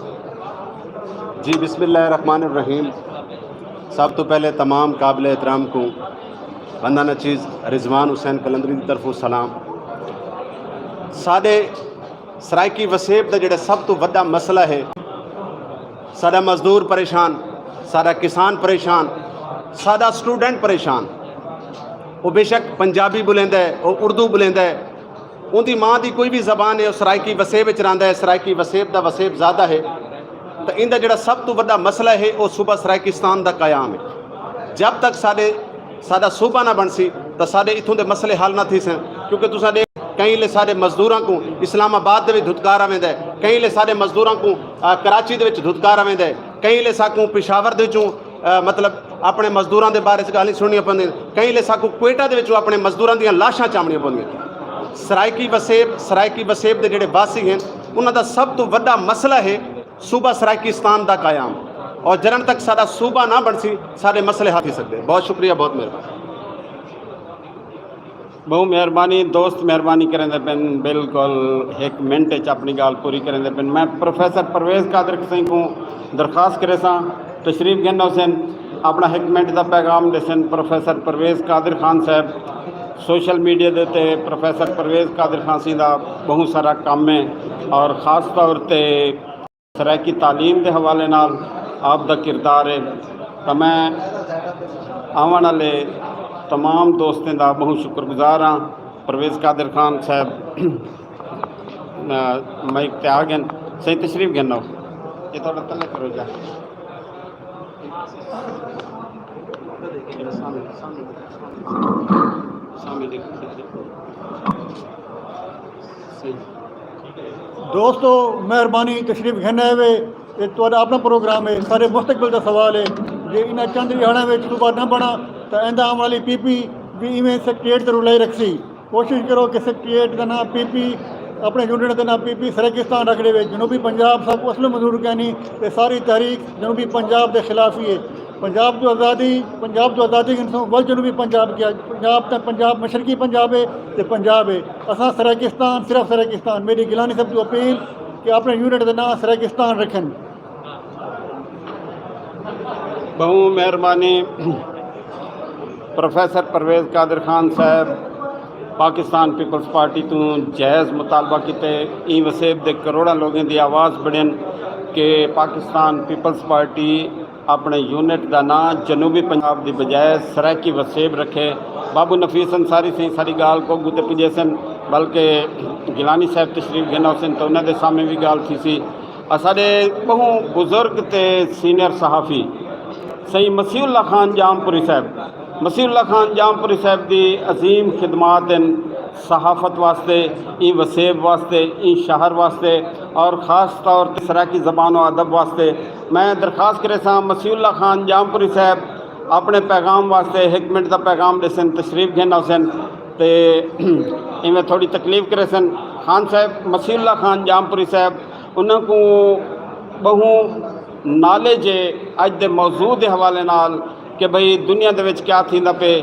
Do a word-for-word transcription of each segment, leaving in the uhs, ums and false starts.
جی، بسم اللہ الرحمن الرحیم۔ سب تو پہلے تمام قابل احترام کو بندہ نچیز رضوان حسین قلندری دی طرفوں سلام۔ ساݙے سرائیکی وسیب دا جڑا سب تو وݙا مسئلہ ہے، ساݙا مزدور پریشان، ساݙا کسان پریشان، ساݙا سٹوڈنٹ پریشان۔ او بے شک پنجابی ٻولیندا ہے، او اردو ٻولیندا ہے، اوندی ماں دی کوئی وی زبان ہے، او سرائیکی وسیب وچ رہندا ہے، سرائیکی وسیب دا وسیب زیادہ ہے۔ تاں ایندا جڑا سب توں وݙا مسئلہ ہے، او صوبہ سرائیکستان دا قیام ہے۔ جب تک ساݙے، ساݙا صوبہ نہ بݨسی، تاں ساݙے اتھوں دے مسئلے حل نہ تھیسن، کیونکہ تساں ݙیکھ، کئی لے ساݙے مزدوراں کوں اسلام آباد دے وچ دھتکارا ویندا ہے، کئی لے ساݙے مزدوراں کوں، آ، کراچی دے وچ دھتکارا ویندا ہے، کئی لے ساکوں پشاور دے وچوں، آ، مطلب، اپݨے مزدوراں دے بارے وچ ڳالھیں سݨݨیاں پوندیاں، کئی لے ساکوں کوئٹہ دے وچوں اپݨے مزدوراں دیاں لاشاں چاوݨیاں پوندیاں۔ سرائیکی وسیب، سرائیکی وسیب دے جڑے واسی ہیں، انہاں دا سب توں وݙا مسئلہ ہے صوبہ سرائیکستان دا قیام، اور جݙݨ تک ساݙا صوبہ نہ بݨسی، ساݙے مسئلے حل تھی سڳدے۔ بہت شکریہ، بہت مہربانی۔ ٻہوں مہربانی دوست، مہربانی کریندے پن، بالکل ہک منٹ وچ اپݨی ڳالھ پوری کریندے پن۔ میں پروفیسر پرویز قادر سئیں کوں درخواست کریساں، تشریف گھن ہوسن، اپݨا ہک منٹ دا پیغام ݙیسن۔ پروفیسر پرویز قادر خان صاحب، سوشل میڈیا دے تے پروفیسر پرویز قادر خان سئیں دا ٻہوں سارا کم ہے، اور خاص طور تے سرائیکی تعلیم دے حوالے نال آپ دا کردار ہے۔ تاں میں آوݨ والے تمام دوستیں دا ٻہوں شکر گزار ہاں۔ پرویز قادر خان صاحب، آ، مائیک تے آ ڳئن۔ سئیں تشریف گھن آؤ۔ یہ تھوڑا تلے کرو جا۔ سامنے، سامنے، سامنے دیکھو۔ صحیح۔ دوستو، مہربانی تشریف گھن آئے وے۔ اے تہاݙا اپݨا پروگرام ہے، سارے مستقبل دا سوال ہے۔ جے انہاں چند ݙیہاڑاں وچ صوبہ نہ بݨا، تاں ایندا آوݨ والی پی پی وی ایویں سیکریٹریٹ تے رلائی رکھسی۔ کوشش کرو کہ سیکریٹریٹ دا ناں پی پی، اپݨے یونٹ دا ناں پی پی سرائیکستان رکھ ݙیوے۔ جنوبی پنجاب ساکوں اصل منظور کائنی، تے ساری تحریک جنوبی پنجاب دے خلاف ہی ہے۔ پنجاب توں آزادی، پنجاب توں آزادی گھنسوں، ول جنوبی پنجاب کیا؟ پنجاب تاں پنجاب، مشرقی پنجاب ہے تے پنجاب ہے۔ اساں سرائیکستان، صرف سرائیکستان۔ میݙی گیلانی صاحب توں اپیل کہ اپݨے یونٹ دا ناں سرائیکستان رکھن۔ ٻہوں مہربانی پروفیسر پرویز قادر خان صاحب، پاکستان پیپلز پارٹی توں جائز مطالبہ کیتے۔ ایں وسیب دے کروڑاں لوگیں دی آواز بݨن کہ پاکستان پیپلز پارٹی اپݨے یونٹ دا ناں جنوبی پنجاب دی بجائے سرائیکی وسیب رکھے۔ بابو نفیس انصاری سئیں ساݙی ڳالھ کوں اڳوں تے پڄیسن، بلکہ گیلانی صاحب تشریف گھن ہوسن تاں انہاں دے سامݨے وی ڳالھ تھیسی۔ اساݙے ٻہوں بزرگ تے سینئر صحافی سئیں مسیح اللہ خان جام پوری صاحب، مسیح اللہ خان جام پوری صاحب دی عظیم خدمات ہن صحافت واسطے، ایں وسیب واسطے، ایں شہر واسطے، اور خاص طور تے سرائیکی زبان و ادب واسطے۔ میں درخواست کریساں مسیح اللہ خان جام پوری صاحب اپݨے پیغام واسطے ہک منٹ دا پیغام ݙیسن، تشریف گھن ہوسن تے ایویں تھوڑی تکلیف کریسن۔ خان صاحب، مسیح اللہ خان جام پوری صاحب، انہاں کوں ٻہوں نالج ہے اڄ دے موضوع دے حوالے نال کہ بھئی دنیا دے وچ کیا تھیندا پئے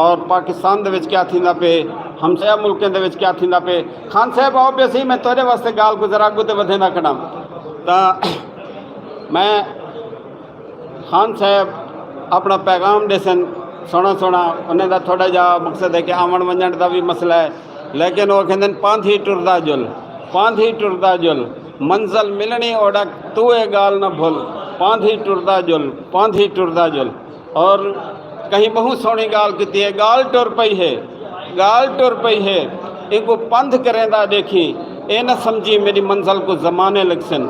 اور پاکستان دے وچ کیا تھیندا پئے، ہمسایہ ملکیں دے وچ کیا تھیندا پئے۔ خان صاحب آؤ پئے سی، میں تہاݙے واسطے ڳالھ کوں ذرا اڳوں تے ودھیندا کھڑاں۔ تاں میں خان صاحب اپݨا پیغام ݙیسن، سوہݨا سوہݨا، انہیں دا تھوڑا جہا مقصد ہے کہ آوݨ ونڄݨ دا وی مسئلہ ہے، لیکن او کہندن، پاندھی ٹردا جل، پاندھی ٹردا جل، منزل ملݨی اوݙک، توں اے ڳالھ نہ بھل، پاندھی ٹردا جل، پاندھی ٹردا جل۔ اور کہیں ٻہوں سوہݨی ڳالھ کیتی ہے، ڳالھ ٹر پئی ہے، ڳالھ ٹر پئی ہے، اینکوں پندھ کریندا ݙیکھیں، اے نہ سمجھیں میݙی منزل کوں زمانے لڳسن۔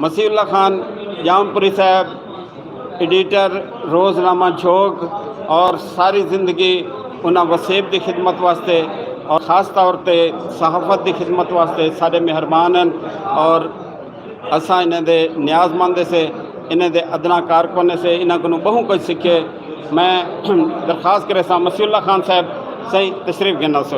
مسیح اللہ خان جام پوری صاحب، ایڈیٹر روزنامہ جھوک، اور ساری زندگی انہاں وسیب دی خدمت واسطے اور خاص طور تے صحافت دی خدمت واسطے ساݙے مہربان ہن، اور اساں انہاں دے نیاز مند سے، انہاں دے ادنا کارکن سے، انہاں کنوں ٻہوں کجھ سکھے۔ میں درخواست کریساں مسیح اللہ خان صاحب سئیں تشریف گھن آسو۔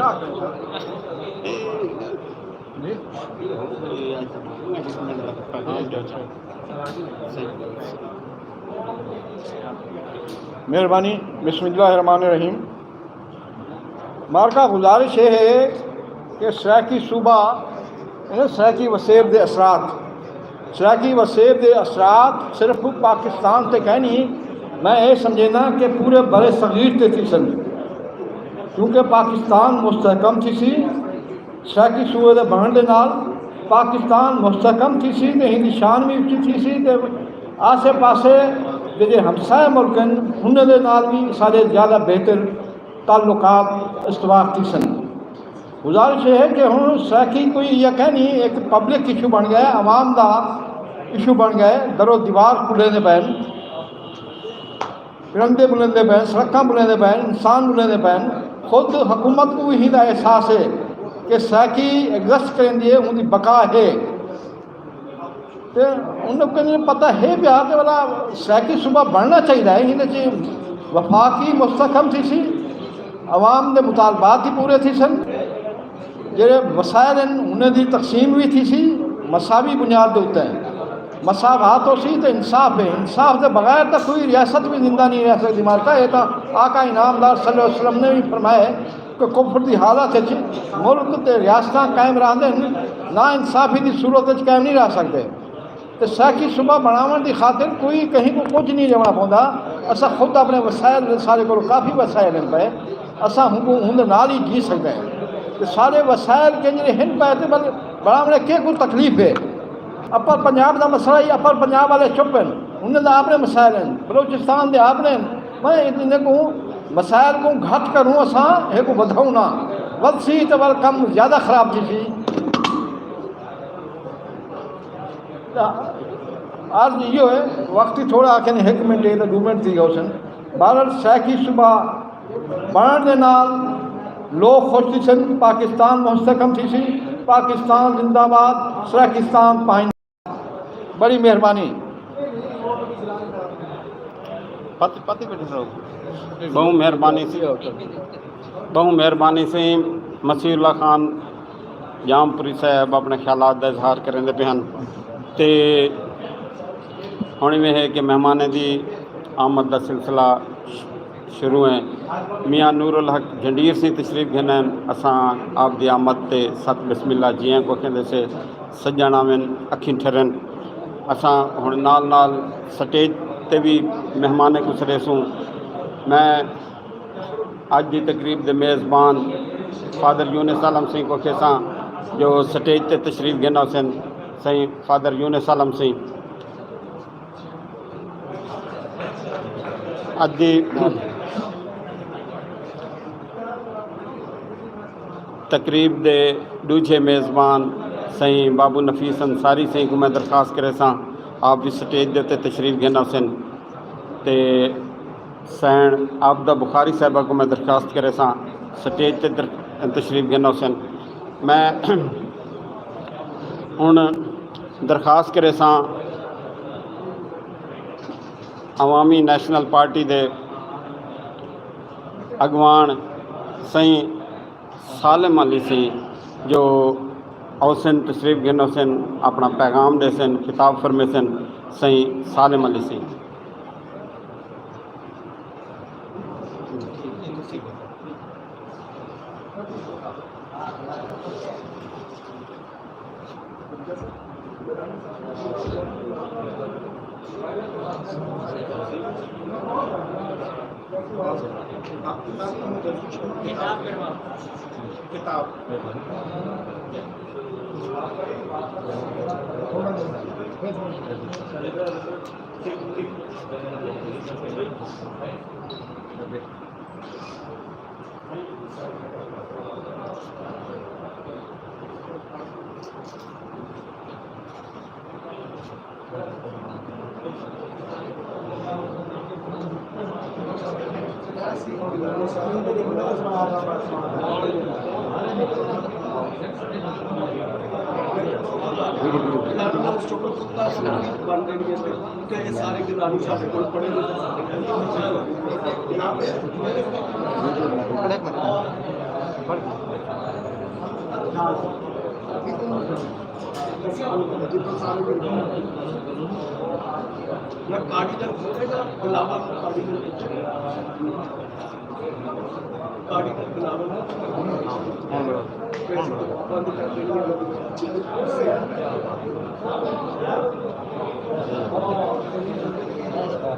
مہربانی۔ بسم اللہ الرحمن الرحیم۔ مارکا گزارش یہ ہے کہ سرائیکی صوبہ، یعنی سرائیکی وسیب دے اثرات، سرائیکی وسیب دے اثرات صرف پاکستان تے کائنی، میں اے سمجھینداں کہ پورے بر صغیر تے تھیسن، کیونکہ پاکستان مستحکم تھیسی۔ سرائیکی صوبے دے بݨݨ دے نال پاکستان مستحکم تھیسی تے ایندی شان وی اچی تھیسی تے آسے پاسے دے جے ہمسایہ ملک ہن، انہاں دے نال وی ساݙے زیادہ بہتر تعلقات استوار تھیسن۔ گزارش اے ہے کہ ہݨ سرائیکی کوئی ایہا کائنی، ہک پبلک ایشو بݨ ڳئے، عوام دا ایشو بݨ ڳئے، در و دیوار کھلیندے پئن، پرندے ٻلیندے پئن، سڑکاں ٻلیندے پئن، انسان ٻلیندے پئن۔ خود حکومت کوں وی ایندا احساس ہے کہ سرائیکی ایگزسٹ کریندی ہے، اوندی بقا ہے۔ تے انہاں کوں پتہ ہے پیا کہ ولا سرائیکی صوبہ بݨݨا چاہیدا ہے، ایندے چ وفاقی مستحکم تھیسی، عوام دے مطالبات وی پورے تھیسن، جیڑھے وسائل ہن انہاں دی تقسیم وی تھیسی مساوی بنیاد دے اتے، مساوات ہوسی تے انصاف ہے، انصاف دے بغیر تاں کوئی ریاست وی زندہ نہیں رہ سڳدی۔ مارکا اے تاں آقا انعام دار صلی اللہ علیہ وسلم نے وی فرمایا ہے کہ کفر دی حالت وچ ملک تے ریاستاں قائم رہندے ہن، نا انصافی دی صورت وچ قائم نہیں رہ سڳدے۔ تے سرائیکی صوبہ بݨاوݨ دی خاطر کوئی کہیں کوں کجھ نہیں ݙیوݨا پوندا، اساں خود اپݨے وسائل، ساݙے کول کافی وسائل ہن پئے، اساں ہوں اوندے نال ہی جی سڳدے ہیں۔ تے ساݙے وسائل کنجرے ہن پئے تے بل بݨاوݨے کیکوں تکلیف ہے؟ اپر پنجاب دا مسئلہ ہی، اپر پنجاب والے چپ ہن، انہاں دا اپݨے مسائل ہن، بلوچستان دے اپݨے ہن۔ میں انہاں کوں مسائل کوں گھٹ کروں، اساں ایکوں ودھاؤں نہ، ودھسی تے ول کم زیادہ خراب تھیسی۔ عرض ایہو ہے، وقت ہی تھوڑا، آکھن ہک منٹ ہے تاں ݙو منٹ تھی ڳئے ہوسن۔ بہرحال سرائیکی صوبہ بݨݨ دے نال لوک خوش تھیسن، پاکستان مستحکم تھیسی۔ پاکستان زندہ باد، سرائیکستان پائندہ۔ بڑی مہربانی۔ پت پتی بیٹھے سو۔ ٻہوں مہربانی سی، ٻہوں مہربانی سی مسیح اللہ خان جام پوری صاحب اپݨے خیالات دا اظہار کریندے پئے ہن۔ تے ہݨ ایویں ہے کہ مہمانیں دی آمد دا سلسلہ شروع ہے۔ میاں نور الحق جھنڈیر سئیں تشریف گھن آئن، اساں آپ دی آمد تے ست بسم اللہ جیئیں کوں آکھیندے سے، سڄݨ آون اکھیں ٹھرن۔ اساں ہݨ نال نال سٹیج تے وی مہمانیں کوں سݙیسوں۔ میں اڄ دی تقریب دے میزبان فادر یونس عالم سئیں کوں آکھیساں جو سٹیج تے تشریف گھن آسن۔ سئیں فادر یونس عالم سئیں۔ اڄ دی تقریب دے ݙوجھے میزبان سئیں بابو نفیس انصاری سئیں کوں میں درخواست کریساں، آپ وی سٹیج دے اتے تشریف گھن آسن۔ تے سئیں عابدہ بخاری صاحبہ کوں میں درخواست کریساں، سٹیج تے در-، تشریف گھن آسن۔ میں ہݨ درخواست کریساں عوامی نیشنل پارٹی دے اڳواݨ سئیں سالم علی سئیں جو اوسن، تشریف گھن اوسن، اپݨا پیغام ݙیسن، خطاب فرمیسن۔ سئیں سالم علی سئیں۔